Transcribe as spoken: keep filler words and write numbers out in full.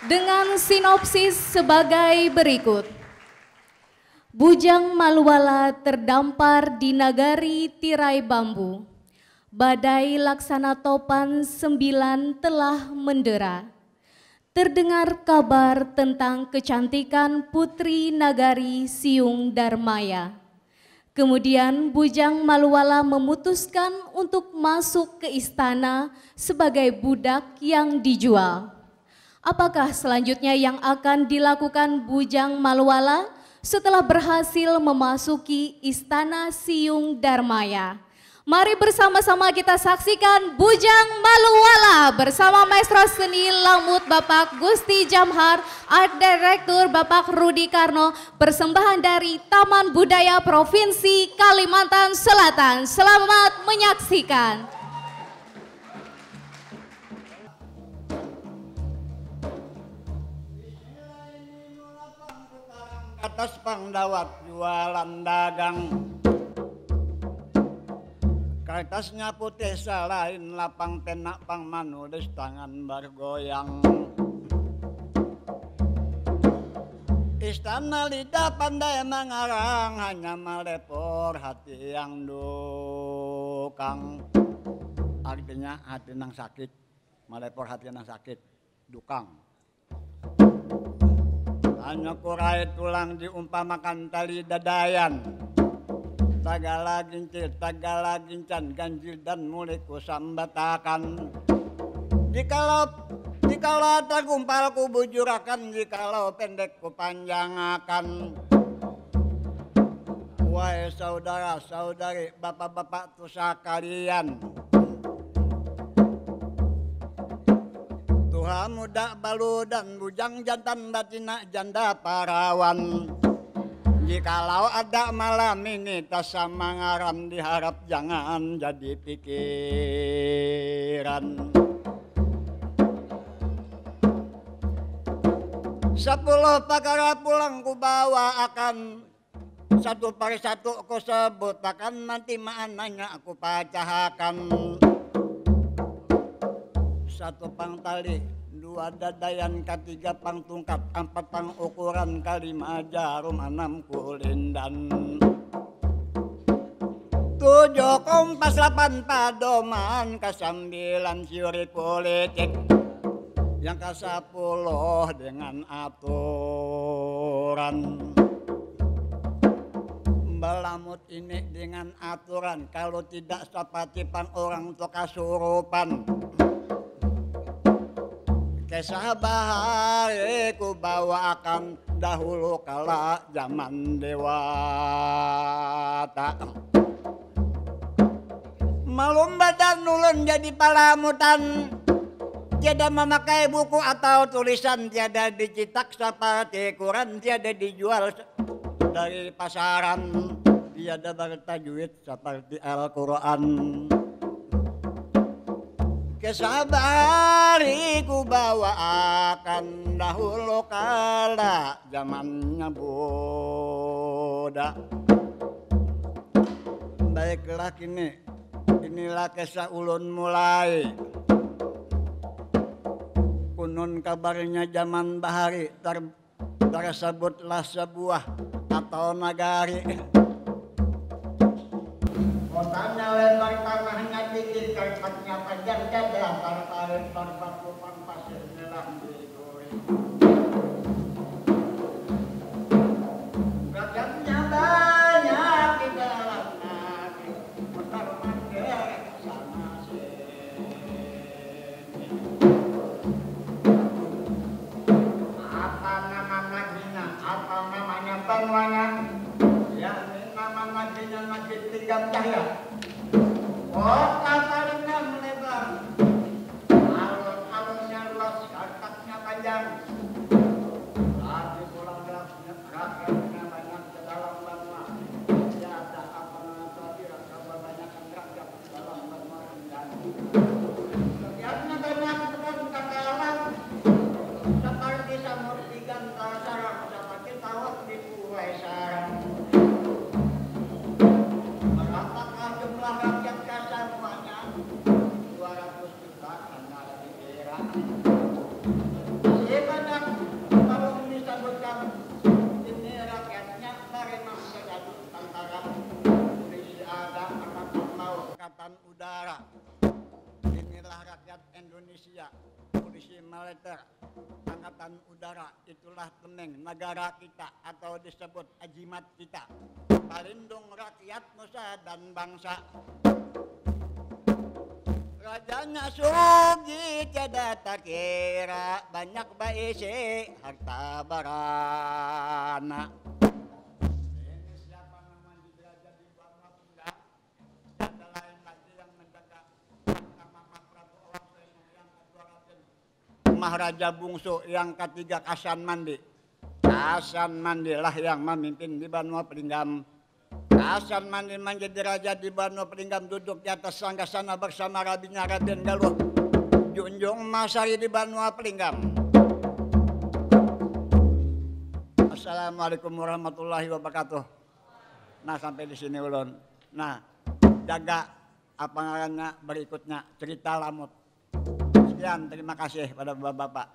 Dengan sinopsis sebagai berikut. Bujang Maluala terdampar di nagari tirai bambu. Badai laksana topan sembilan telah mendera. Terdengar kabar tentang kecantikan putri nagari Siung Darmaya. Kemudian Bujang Maluala memutuskan untuk masuk ke istana sebagai budak yang dijual. Apakah selanjutnya yang akan dilakukan Bujang Maluala setelah berhasil memasuki istana Siung Darmaya? Mari bersama-sama kita saksikan Bujang Maluala bersama Maestro Seni Lamut Bapak Gusti Jamhar, Art Director Bapak Rudi Karno, persembahan dari Taman Budaya Provinsi Kalimantan Selatan. Selamat menyaksikan. Atas pang dawat jualan dagang. Kertasnya putih salain lapang, pena pang manulis tangan bergoyang. Istana lidah pandai mangarang, hanya malepor hati yang dukang. Artinya hati nang sakit, malepor hati nang sakit, dukang. Hanya kurai tulang diumpamakan tali dadayan. Tagala gincir, tagala gincan, ganjil dan mulik kusambatakan. Jikalau, jikalau tagumpal kubujurakan, jikalau pendek kupanjangakan. Wahai saudara, saudari, bapak-bapak tu sakalian. Tuha muda baludan, bujang jantan batina, janda parawan. Jikalau ada malam ini tasama ngaran, diharap jangan jadi pikiran. Sapuluh pakara pulang kubawaakan. Satu per satu ku sebutakan, nanti maananya aku pacahakan. Satu pang tali, dua dadayan, katiga pang tungkat, ampat pang ukuran, kalima jarum, anam kulindan. Tujuh kompas, lapan padoman, kasambilan siuri kulitik, yang kasapuluh dengan aturan. Balamut ini dengan aturan, kalau tidak sapati pang urang tu kasurupan. Kisah bahari ku bawaakan, dahulu kala zaman dewata. Malum badan ulun jadi palamutan, tiada mamakai buku atau tulisan, tiada dicitak saparti kuran, tiada dijual dari pasaran, tiada bartajuid saparti Al-Quran. Kisah bahari ku bawaakan, dahulu kala zamannya budak. Baiklah kini, inilah kisah ulun mulai. Kunun kabarnya zaman bahari tar- Tarsabutlah sabuah atau nagari. Kotanya lebar, tanahnya tinggi, karpatnya panjang, dada tartarik, barbatu pang pasirnya lambi gurih. Ragamnya banyak di dalam nagari, mundar mandir sana sini. Apa nama nagrina? Apa namanya banuanya? Yakni nama nagrina Nagri Tinggam Cahya. Kota Talinam lebar, alun-alunnya luas, karpatnya panjang. Angkatan Udara, itulah temeng negara kita atau disebut ajimat kita, palindung rakyat nusa dan bangsa. Rajanya sugi tiada takira, banyak baisi harta barana. Ini siapa nama di raja di Banua Pindang? Tiada lain lagi yang menjaga harta mama Prabu Awang Srengong yang kedua Raden Maharaja Bungsu, yang katiga Kasan Mandi. Kasan Mandilah yang mamimpin di Banua Pringgam. Kasan Mandi manjadi raja di Banua Pringgam, duduk di atas sanggasana bersama rabinya Raden Galuh, junjung masari di Banua Pringgam. Assalamualaikum warahmatullahi wabarakatuh. Nah, sampai di sini ulun. Nah, jaga apa ngarannya berikutnya cerita lamut. Sekian, terima kasih pada bapak-bapak.